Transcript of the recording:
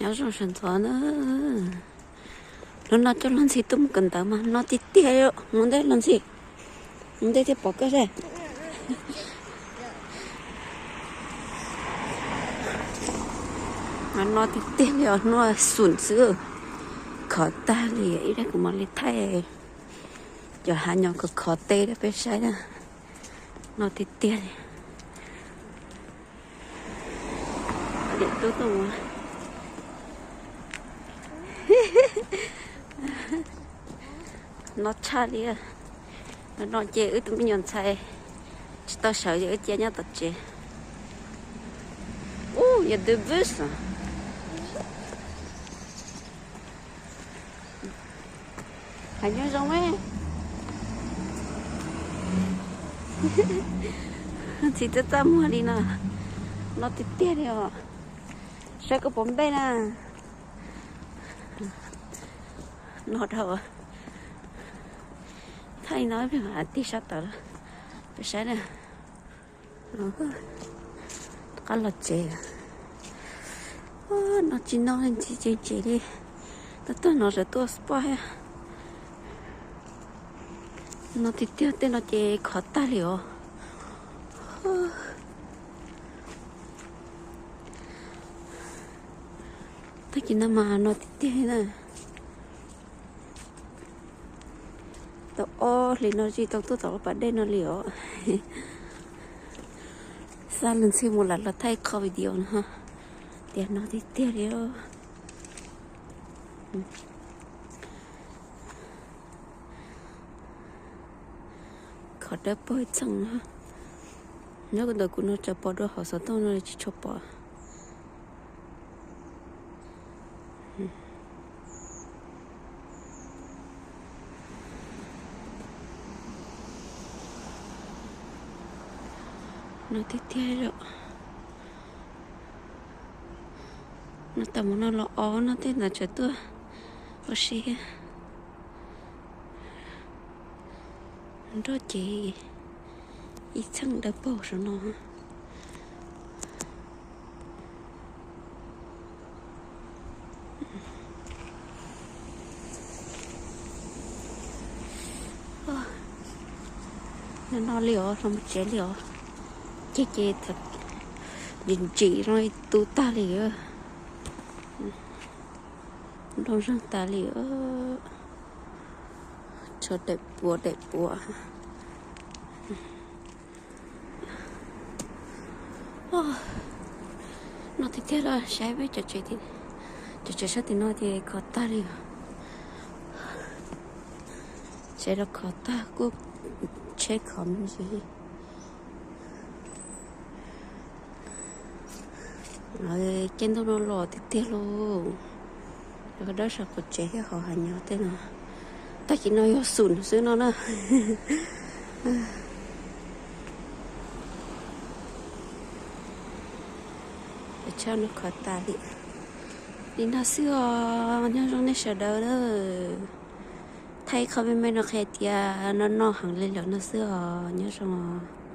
Nyob zoo sawv ntxov na. Lub no coj los ntxhi tuaj mus kawm ntawv mas no tiag tiag li. Mus ntej los ntxhi, mus ntej thiaj pom koj seb. No tiag tiag li os, no xum xwb, khov tag li. Ib pliag kuv mam li thaij cov hav nyoos khov khov teb rau peb saib na. No tiag tiag li. Niam tub tuaj mus. No tshaj li. No ces wb tus me nyuam ntxhais tsis tau sawv ces wb cia nyob tom tsev. Ub, yog twb vwb xwb. Hais nyob zoo me. Txiv txaj txaj muag li no. No tiag tiag li os. Saib koj pom npej na. No dhau. Thaij li no tig sab tawm lawm. Peb saib na. Rov qab los tsev. No tsis no li ntxhi tseem tsem li. Tuaj tuaj no tseem tuaj spot thiab. No tiag tiag, tej no ces khov tag li os. Tag kis no mas no tiag tiag na. Tau ob hlis no tsis tau tuaj tom lub pas dej no li os. Xa lus ntxhi mus lam los thaij qho video no tias no tiag tiag li. Khov dawb paug ib txheej. Nyob ntawm kuv no tsuas pom dua hauv xov tooj no li tsis tshua pom. No tiag tiag li. No tas mus no los ob no tej ntawd tseem tuaj ua si thiab. Nroj ces ib txheej dawb paug saum no. No no li os, los mus tsev li os. Ces ces ntsim ntsim no tu tag li. Nplooj zeeg tas li. Tshuav daim puav daim puav. No tiag tiag los saib peb cov tsev, cov tsev sab tim no ces khov tag li. Tsev los khov tag, kuj tsheb khov me ntsis. Ces ntuj no los tiag tiag lauj. Dawb saum qaum tsev thiab hauv hav nyob tej no. Tag kis no yog xum xwb no na. Tsheb no khov tas li. Li no xwb os, nyob zoo nej sawv daws na. Thaij qhov me me no qhia tias no no heev li lawm no xwb os, nyob zoo os.